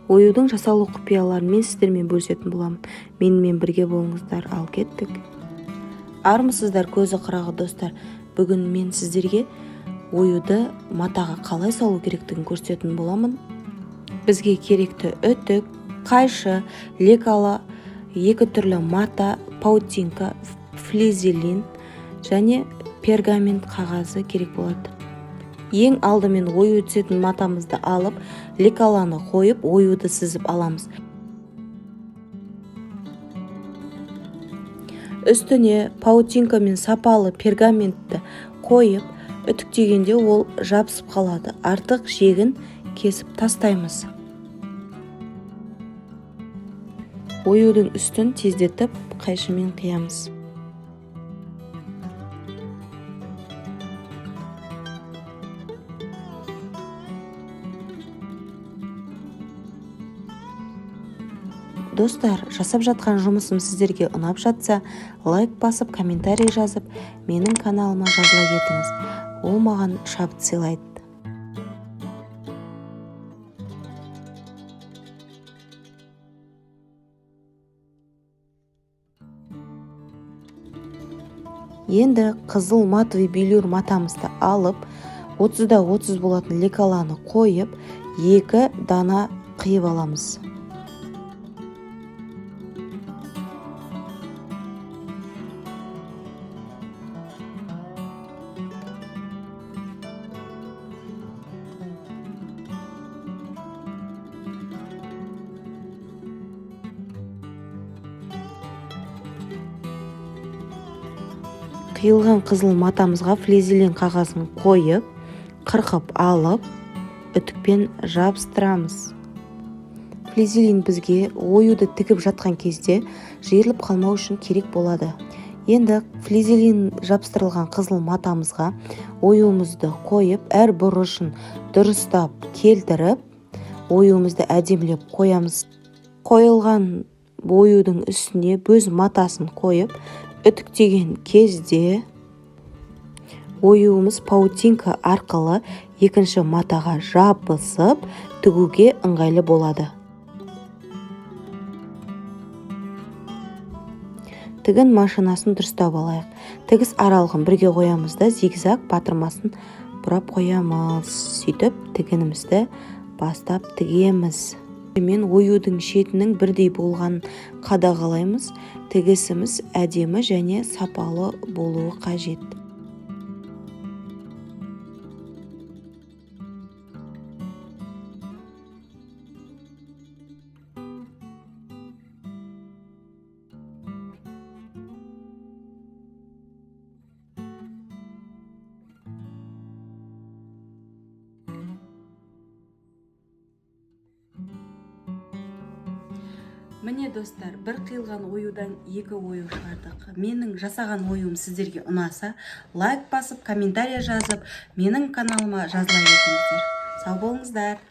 Оюдың жасалу құпияларын мен сіздермен бөлісетін боламын. Менімен бірге болыңыздар, ал кеттік. Армысыздар, көзі қырағы достар. Бүгін мен сіздерге оюды матаға қалай салу керектігін көрсететін боламын. Бізге керекті үтік, қайшы, лекала, екі түрлі мата, паутинка, флизелин және пергамент қағазы керек болады. Ең алдымен ою түсетін матамызды алып, лекаланы қойып, оюды сызып аламыз. Үстіне паутинка мен сапалы пергаментті қойып, үтіктегенде ол жабысып қалады. Артық жегін кесіп тастаймыз. Оюдың үстін тездетіп қайшымен қиямыз. Достар, жасап жатқан жұмысым сіздерге ұнап жатса, лайк басып, комментарий жазып, менің каналыма жазыла кетіңіз. Ол маған шабыт сыйлайды. Енді қызыл матовый белюр матамызды алып, 30-да 30 болатын лекаланы қойып, 2 дана қиып аламыз. Қиылған қызыл матамызға флизелин қағазын қойып, қырқып алып, үтікпен жабыстырамыз. Флизелин бізге оюды тігіп жатқан кезде жиырылып қалмау үшін керек болады. Енді флизелин жабыстырылған қызыл матамызға оюымызды қойып, әр бұрышын дұрыстап келтіріп, оюымызды әдемілеп қоямыз. Қойылған оюдың үстіне бөз матасын қойып, үтіктеген кезде оюымыз паутинка арқылы екінші матаға жабысып, тігуге ыңғайлы болады. Тігін машинасын дұрыстап алайық. Тігіс аралығын бірге қоямыз да, зигзаг батырмасын бұрап қоямыз. Сөйтіп тігінімізді бастап тігеміз. Мен оюдың шетінің бірдей болғанын қадағалаймыз. Тігісіміз әдемі және сапалы болуы қажет. Міне достар, бір қиылған оюдан екі ою шығардық. Менің жасаған оюым сіздерге ұнаса, лайк басып, комментарий жазып, менің каналыма жазыла кетіңіздер. Сау болыңыздар.